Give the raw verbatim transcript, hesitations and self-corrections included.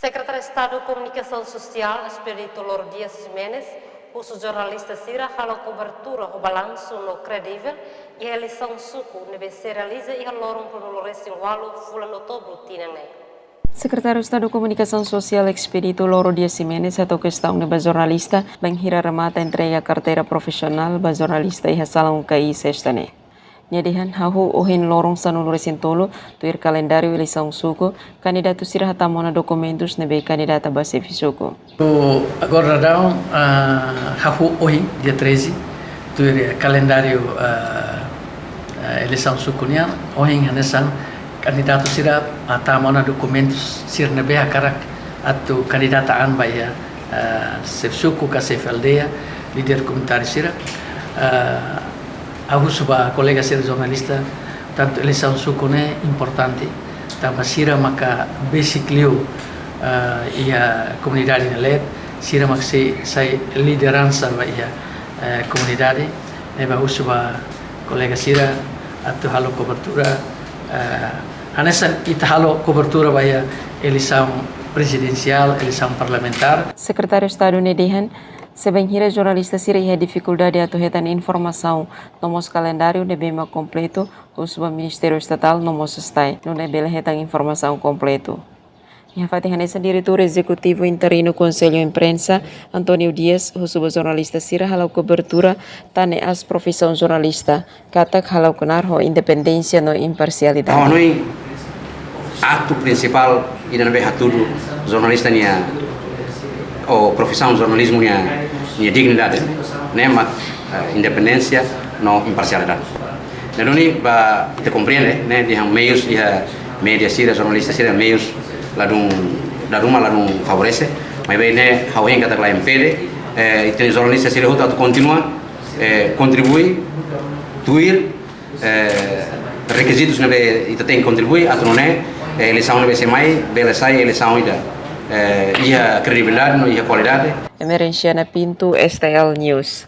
Sekretáriu Estadu Komunikasaun Sosiál, Expedito Loro Dias Ximenes, husu jornalista sira halo kobertura ho balansu no kredivel iha eleisaun suku ne'ebé sei realiza iha loron ruanulu-resin-ualu fulan Outubru tinan ne'e. Sekretáriu Estadu Komunikasaun Sosiál Expedito Loro Dias Ximenes hato'o kestaun ne'e ba jornalista bainhira remata entrega karteira profisionál ba jornalista iha salaun K I Sesta ne'e. Nia dehan hahú ohin loron sanulu-resin-tolu tuir kalendáriu eleisaun suku, kandidatu sira hatama ona dokumentus ne'ebé kandidata ba xefe suku. Agora daudaun, ah, hahú ohin, dia treze, tuir kalendáriu, ah, ah, eleisaun suku nian, ohin hanesan kandidatu sira hatama ona dokumentus sira ne'ebé hakarak atu kandidata an ba iha, ah, xefe suku ka xefe aldeia, líder komunitáriu sira. Ah, ha'u husu ba kolega sira jornalista, tantu eleisaun suku ne'e importante, tanba sira maka besik liu, ah, iha komunidade nia leet, sira mak sei sai lideransa ba iha, eh, komunidade. Ne'ebé husu ba kolega sira atu halo kobertura, eh, hanesan ita halo kobertura ba iha eleisaun prezidensiál, eleisaun parlamentár. Sekretáriu Estadu ne'e dehan, se bainhira jornalista sira iha difikuldade atu hetan informasaun no mós kalendáriu ne'ebé mak kompletu, husu ba Ministériu Estatál no mós STAE, nune'e bele hetan informasaun kompletu. Iha fatin hanesan, Diretór Ezekutivu Interinu Konsellu Imprensa, António Dias, husu ba jornalista sira halo kobertura tan ne'e aas profisaun jornalista, katak halo knaar ho independénsia no imparsialidade. Ha'u hanoin atu prinsipál ida ne'ebé hatudu jornalista nia, ou profisaun jornalizmu nia, nia dignidade, ne'e mak, eh, independénsia no imparsialidade. Ne'e duni ba ita komprende, ne'e dehan meius iha média sira, jornalista sira, meius ladún, ladún, ladún favorese, maibé ne'e ha'u hein katak la impede, eh, ita-nia jornalista sira hotu atu kontinua, eh, kontribui tuir, eh, rekizitus ne'ebé ita tenke kontribui, atu nune'e, eh, eleisaun ne'ebé sei mai bele sai eleisaun ida, eh, iha kredibilidade no iha kualidade. Emerenciana Pinto, S T L News.